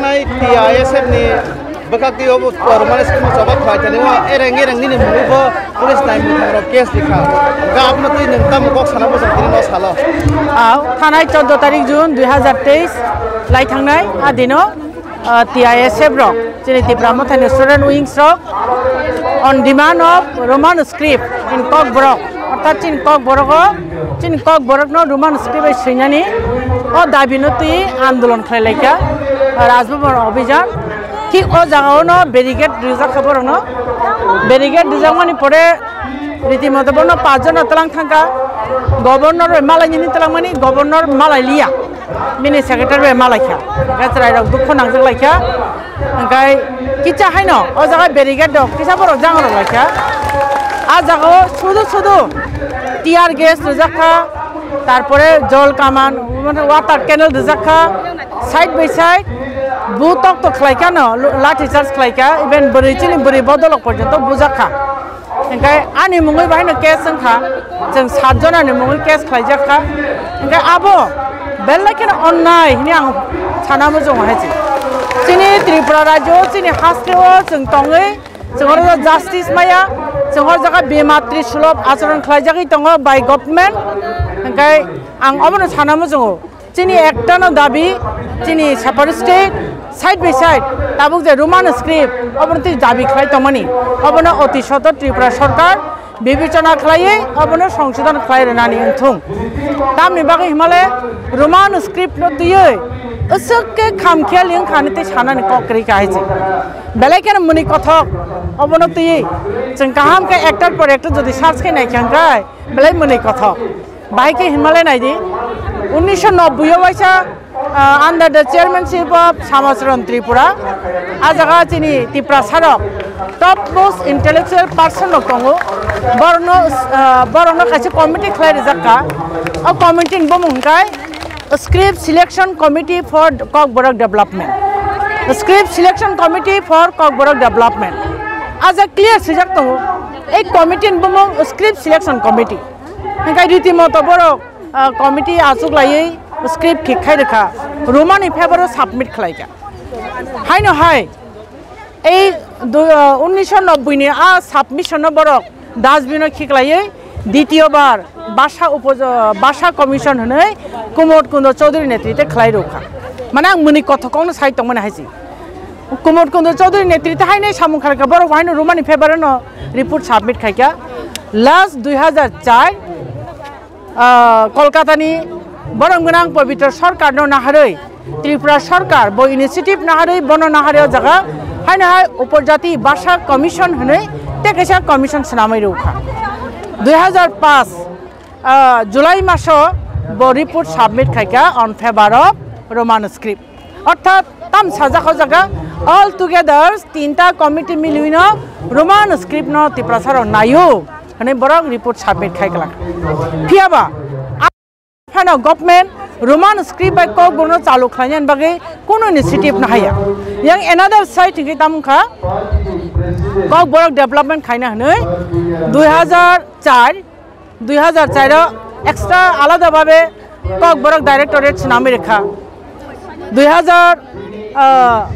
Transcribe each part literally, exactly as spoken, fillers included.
Nai T I S F ni bwkhak twi obo Roman script no choba khlai tani o ereng ereng nini mungwi bo police nai mwthang rok case rikha. Ga abno twi nwng tamo kok sana bwsang tini no salo. Aw, thanai chordo tarik June dui hazar teis lai thangnai a dino, ah, T I S F rok, chini Tipra Mothani student wings rok on demand of Roman script in Kokborok, orthat chini Kokborok o, chini Kokborok no Roman script bai swinani o dabi no twi andolon khlai laikha Rajbhavan Abhijan. Thik o jaga o no barricade rijak kha borok no, barricade rijak mani pore riti moto bono pach jona tlang thangkha, governor bai malai nini tlang mani governor malai liya. Bini secretary bai malai kha. Hingke chwrai rok dukhu nangjak lai kha. Hingke kisa haino o jaga barricade rok kisa borok jang rok lai kha. A jaga o sudu sudu tear gas rijak kha. Tarpore jol kaman, water cannon rijak kha. Side by side bu tok tok khlai kha no, lathi charge khlai kha. Even bwrwi chini bwrwi bodolok porjonto bujak kha. Hingke ani mungwi bahai no case wngkha, chwng sat jona ni mungwi case khlaijak kha. Hingke abo belai kheno onnai hini ang sana muchungo hai se. Chini Tripura rajyo, chini haste o chwng tongwi, chwng oro justice maya, chwng oro jaga bematri sulop acharon khlaijagwi tongo by government. Hingke ang obono sana muchungo. Chini ekta no dabi, chini separate state, side by side, tabuk je Roman script, obono twi dabi khlai tongmani, obono oti soto Tripura sorkar bibechona khlaiwi, obono songsodon khlai rwnani wngthung. Tamni bagwi himale Roman script no twiwi, aswk khe kham khiyali wngkha hinwi tei sanani kok kwrwi kha hai se. Belai kheno mwnwi kothok, obono twiwi, chwng kaham khe ektar por ektar jodi search khe naikha hwnkhe, belai mwnwi kothok. Bahai khe hinmale naidi, unnisho nobboi o waisa, ah, under the chairmanship of Samacharan Tripura, a jaga chini Tiprasa rok top most intellectual person rok tongo, borokno, ah, borokno kaisa committee khlai rijak kha. O committee ni bumung hwnkhe Script Selection Committee for Kokborok Development, Script Selection Committee for Kokborok Development. A jaga clear swijak tongo, ei committee ni bumung Script Selection Committee. Hingke riti moto borok, ah, committee achuk laiwi script thik khai rwkha, Romani paper o submit khlai kha. Haino hai, ei du-, ah, unnisho nobboi ni a submission no borok dustbin o khiklaiwi, ditiyo bar Basa upo-, Basa Commission hwnwi Kumot Kundo Chaudhary netrite khlai rwkha. Mane ang mwnwi kothokno sai tongmani hai se. Kumot Kundo Chaudhary netrite haino samung khlai kha, borok haino Romani paper no report submit khai kha. Last dui hazar char, ah, Kolkata ni borom gwnang Pabitra Sarkar no naharwi, Tripura Sarkar bo initiative naharwi, bono naharwi o jaga haino hai Upojati Basa Commission hwnwi tei kaisa commission swnamwi rwkha. Dui hazar paanch, ah, July maso bo report submit khai kha on favor of Roman script. Orthat tam sajak o jaga all together tinta committee milwino Roman script no Tiprasa rok naio hwnwi borok report submit khai glak. Phiyaba phano government Roman script bai Kokborok no chalu khlainani bagwi kunu initiative no haya. Yang another side hwnkhe tamo kha Kokborok development khaina hwnwi dui hazar char dui hazar char o extra alada babe Kokborok Directorate swnamwi rwkha. Dui hazar, ah,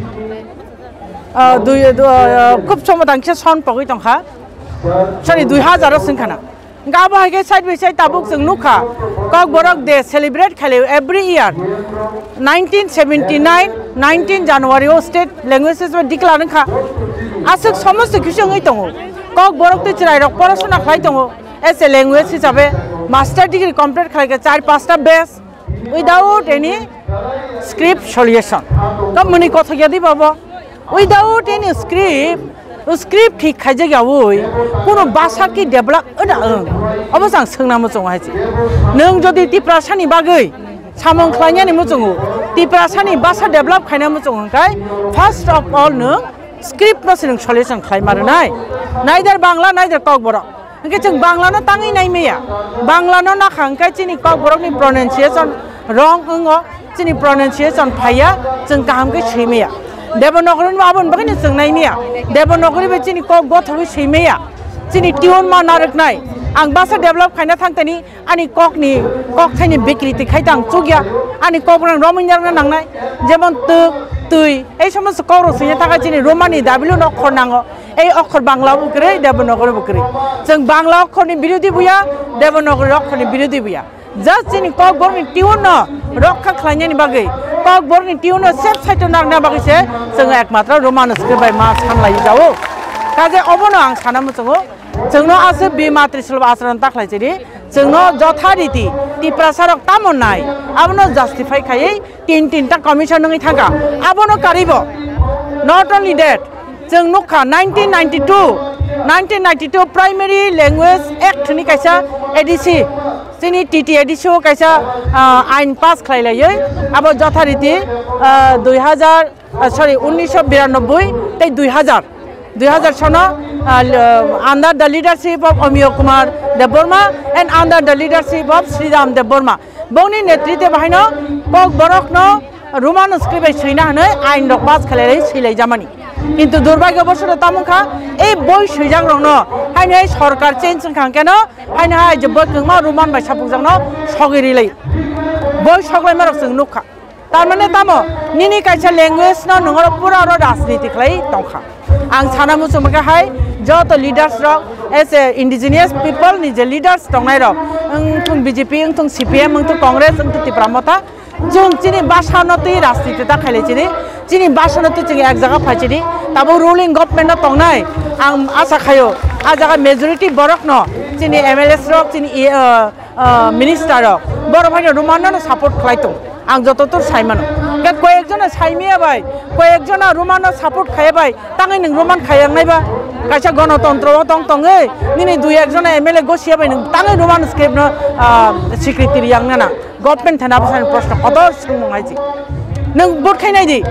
ah, dui, ah, khub somo tangkhe son pogwi tongkha. Sorry, dui hazar o swngkhana. Hingke abo hai khe side by side tabuk chwng nukha. Kokborok Day celebrate khailai every year. Nineteen seventy nine, nineteen January o state languages bai declare wngkha. Aswk somosto kisa wngwi tongo. Kokborok tei chwrairok porasona khlai tongo. As a language hisabe master degree complete khlai khe char pasta batch without any script solution. Ka mwnwi kothok ya di babo. Without any script, script thik khaijak yawi kuno basa ki develop wna wng. Obo chang swngna muchungo hai se. Nwng jodi Tiprasani bagwi samung khlainani muchungo, Tiprasani basa develop khaina muchungo hwnkhe first of all nwng script no se nwng solution khlai ma rwnai. Neither Bangla, neither Kokborok. Hwnkhe chwng Bangla no tangwi nai maya. Bangla no nakha hwnkhe chini Kokborok ni pronunciation wrong wngo, chini pronunciation phaiya, chwng kaham khe swi maya. Devanagari no aboni bagwi no chwng nai maya. Devanagari bai chini kok gothogwi swi maya. Chini tune ma narwknai. Ang basa develop khaina thangtani ani kokni, kokthaini bikriti khai tang chukya, ani kok rang romwi narwkna nangnai, jemon twk, twi, ei somosto kokrok swngya thangkha chini Romani dabilu no okhor nango. Ei okhor Bangla bo kwrwi, Devanagari bo kwrwi. Chwng Bangla okhorni birodhi buya, Devanagari okhorni birodhi buya. Just chini Kokborokni tune no rokha khlainani bagwi, Kokborokni tune no safe side o narwkna bagwi se chwng ekmatro Roman script bai ma sanlai jao. Kaje obono ang sana muchungo, chwngno aswk bi matri sulba acharon ta khlai chiri, chwngno jotha riti Tiprasa rok tamo nai, abono justify khaiwi tin tinta commission wngwi thangkha. Abono karibo, not only that, chwng nukha nineteen ninety-two, nineteen ninety-two Primary Language Act hwnwi kaisa A D C, chini T T A D C o kaisa, ah, ain pass khlai laiwi, abo jotha riti, ah, dui hazar, ah, sorry, unnisho biranoboi tei dui hazar, dui hazar sono, ah, under the leadership of Amiyo Kumar Debbarma and under the leadership of Sridhar Debbarma. Bongni netritwe bahaino Kokborokno Roman script bai swina hwnwi ain rok pass khlaiwi swilaijamani. Kintu durbhagyo bosoto tamo wngkha, ei boi swijakrokno haino hai sorkar change wngkha hwnkeno haino hai je boi kwngma Roman bai sapukjakno sogwi rilai. Boi soglaimarok chwng nukha. Tar mane tamo nini kaisa language no nungoro pura oro rajniti khlai tongkha. Ang sana muchungma khe hai joto leaders rok, as a indigenous people ni je leaders tongnai rok, wngthung B J P, wngthung C P M, wngthung Congress, wngthung Tipra Motha, chwng chini basa no twi rajniti ta khailai chini, chini basa no twi chwng ek jaga phai chini, tabuk ruling government no tongnai, ang asa khaio, ah jaga majority borok no chini M L As rok, chini, eh, ah, minister rok, borok haino Roman no support khlai tong. Ang jototor sai mano. Khe koyek jona sai miya bai, koyek jona Roman no support khaiya bai, tangwi nwng Roman khaiya wngnai ba? Kaisa gonotontro o tong tongwi, nini dui ek jona M L A gosiya bai nwng tangwi Roman script no, ah, sikriti riya wngna na? Government thani abo sani proshno kotor swngmung hai se. Nwng vote khai nai di.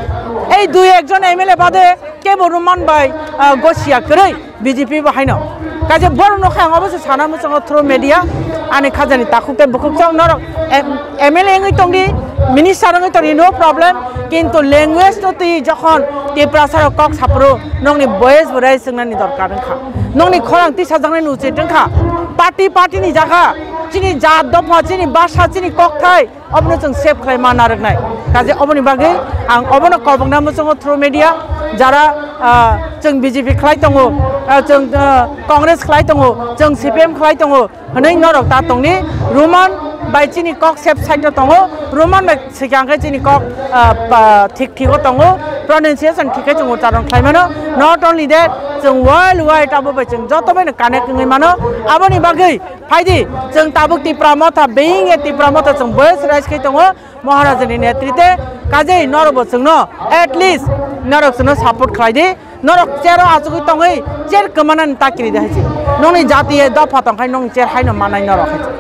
Ei dui ek jona M L A bade kebo Roman bai, ah, gosiya kwrwi. B J P bo haino. Kaje borok no khe ang obo se sana muchungo through media, ani khajani takhuk tei bukhuk chwng norok M-, M L A wngwi tongdi, minister wngwi tongdi, no problem, kintu language no twi jokhon Tiprasa rok kok saphuru nokni voice bo raise wngnani dorkar wngkha. Nokni khorang tisajaknani uchit wngkha. Party, party ni jaga, chini jat dopha, chini basa, chini kokthai, obono chwng save khlai ma narwknai. Kaje oboni bagwi ang obono kobokna muchungo through media, jara, ah, chwng B J P khlai tongo, ah, chwng, ah, Congress khlai tongo, chwng C P M khlai tongo, hwnwi norok ta tongni Roman bai chini kok save side o tongo, Roman bai swkang khe chini kok, ah, pa-, thik thik o tongo, pronunciation thik khe chwng ucharon khlai mano. Not only that, chwng world wide abo bai chwng joto bai no connect wngwi mano. Aboni bagwi Phaidi, chwng tabuk Tipra Motha, being a Tipra Motha, chwng voice raise khai tongo, Maharajani netritwe, kajei norokbo chwngno at least norok chwngno support khlai di, norok chair o achugwi tongwi chair kwmanani ta kiri di hai se. Nokni jati dopha tongkhai nokni chair haino manai norok hai se.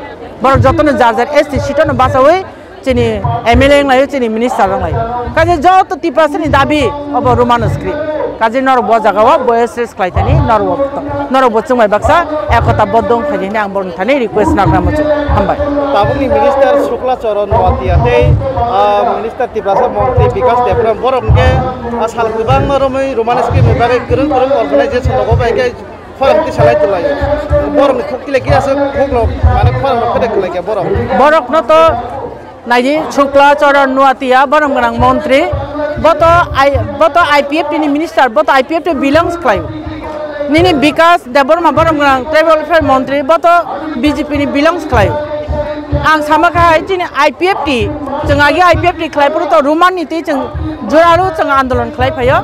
Borok jotono jar jar S T seat no bachawi, chini M L A wnglaio, chini minister wnglaio. Kaje joto Tiprasani dabi obo Roman script. Kaje norok bo jagao voice raise khlai thani norok bo, norok bo chwngbai baksa ekota boddo wngkha di hwnwi ang borokni thani request nakna muchung. Hambai. Tabukni minister Shukla Charan Noatia tei, ah, minister Tiprasa montri Bikash Debbarma borok hwnkhe, ah, sal kwbangma romwi Roman script ni bagwi kwrwng kwrwng organization rogo bai khe khorang tisalai twlaio. Borokni khuk kile khe aswk khuklok mane khorang rok khede kwlai khe borok. Borokno to Naidi, Shukla Charan Noatia, borom gwnang montri, bo to I, bo to I P F T ni minister, bo to I P F T belongs khlaio. Nini Bikash Debbarma, borom gwnang tribal welfare montri, bo to B J P ni belongs khlaio. Ang sama kha hai chini I P F T, chwng agi I P F T khlai phuru to Roman ni twi chwng joralo chwng andolon khlai phaio.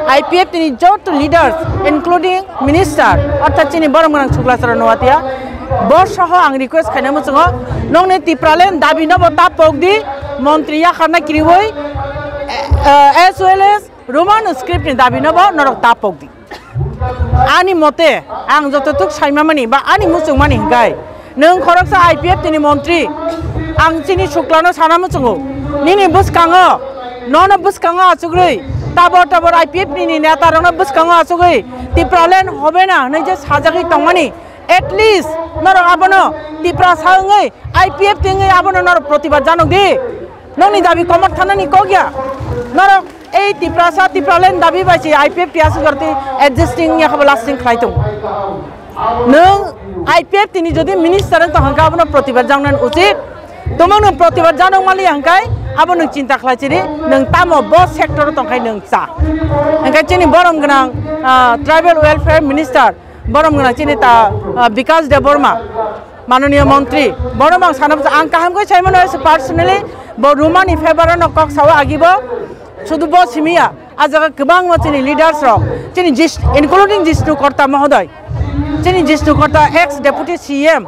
I P F T ni joto leaders, including minister, orthat chini borom gwnang Shukla Charan Noatia, bo soho ang request khaina muchungo, nokni Tipraland dabi no bo ta pok di, montri yakharna kiriwi, eh, eh, as well as Roman script ni dabi no bo norok ta pok di. Ani mote, ang jototuk saimamani ba ani muchungmani hwnkhe, nwng khoroksa I P F T ni montri, ang chini Shuklano sana muchungo, nini bwskango, nono bwskango achugwi, tabor tabor I P F T ni neta rokno bwskango achugwi, Tipraland hobe na hwnwi je sajagwi tongmani, at least norok abono Tiprasa wngwi, I P F T wngwi abono norok protibad janok di. Nokni dabi komor thanani kok ya. Norok ei Tiprasa, Tipraland dabi bai se I P F T aswk jora tei adjusting ya khe bo lasting khlai tongo. Nwng I P F T ni jodi minister wng tong hwnkhe abono protibad jangnani uchit. Tomang nwng protibad janok mali hwnkhe Abo nwng chinta khlai chiri, nwng tamo bo sector o tongkhai nwng cha. Hwnkhe chini borom gwnang, ah, tribal welfare minister, borom gwnang chini ta, ah, Bikash Debbarma, mananiya montri, borom ang sana bwsa ang kaham khe sai mano personally, bo Rumani favor no kok sao agi bo, sudu bo simiya, a jaga kwbangma chini leaders rok, chini Jis-, including Jishnu Korta mohodoy, chini Jishnu Korta ex deputy C M,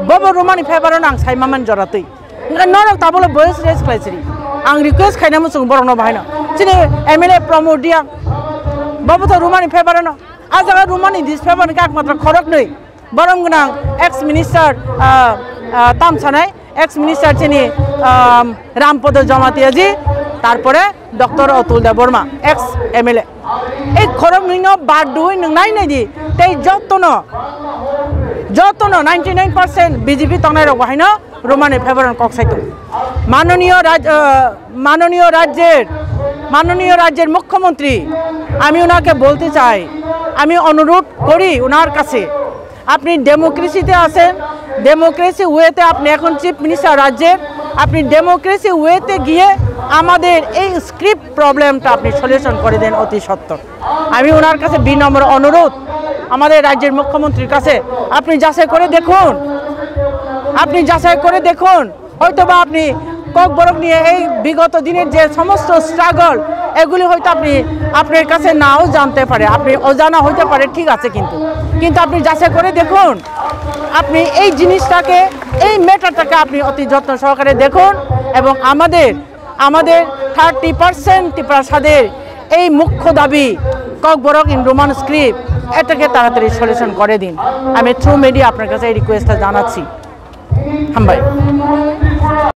bo bo Rumani favor no ang sai maman joratwi. Hwnkhe norok tabolo voice raise khlai siri. Ang request khaina muchung borokno bahaino. Chini M L A Pramod Reang, bobo to Rumani favor no. A jaga Rumani disfavor ni kak matra khorok nwi. Borom gwnang ex minister, ah, ah, tam sanai, ex minister chini, ah, Rampodo Jamatia ji, tarpore Doctor Atul Debbarma, ex M L A. Ei khorok nwino bad dui nwng nai nai di. Tei jotono, jotono ninety nine percent B J P tongnai rok bahaino Rumani favor kok sai tongo. মাননীয় রাজ-, আহ, মাননীয় রাজ্যের, মাননীয় রাজ্যের মুখ্যমন্ত্রী, আমি ওনাকে বলতে চাই, আমি অনুরোধ করি ওনার কাছে, আপনি ডেমোক্রেসিতে আছেন, ডেমোক্রেসি ওয়েতে আপনি এখন চিফ মিনিস্টার রাজ্যের, আপনি ডেমোক্রেসি ওয়েতে গিয়ে আমাদের এই স্ক্রিপ্ট প্রবলেমটা আপনি সলিউশন করে দেন অতি সত্বর। আমি ওনার কাছে বিনম্র অনুরোধ, আমাদের রাজ্যের মুখ্যমন্ত্রীর কাছে, আপনি যাচাই করে দেখুন, আপনি যাচাই করে দেখুন, হয়তো বা আপনি ককবরক নিয়ে এই বিগত দিনের যে সমস্ত স্ট্রাগল, এগুলি হয়তো আপনি, আপনার কাছে নাও জানতে পারে, আপনি অজানা হইতে পারে, ঠিক আছে, কিন্তু, কিন্তু আপনি যাচাই করে দেখুন, আপনি এই জিনিসটাকে, এই ম্যাটারটাকে আপনি অতি যত্ন সহকারে দেখুন এবং আমাদের আমাদের থার্টি পার্সেন্ট ত্রিপ্রাসাদের এই মুখ্য দাবি ককবরক ইন রোমান স্ক্রিপ্ট, এটাকে তাড়াতাড়ি সলিউশন করে দিন। আমি থ্রু মিডিয়া আপনার কাছে এই রিকোয়েস্টটা জানাচ্ছি। হামবাই।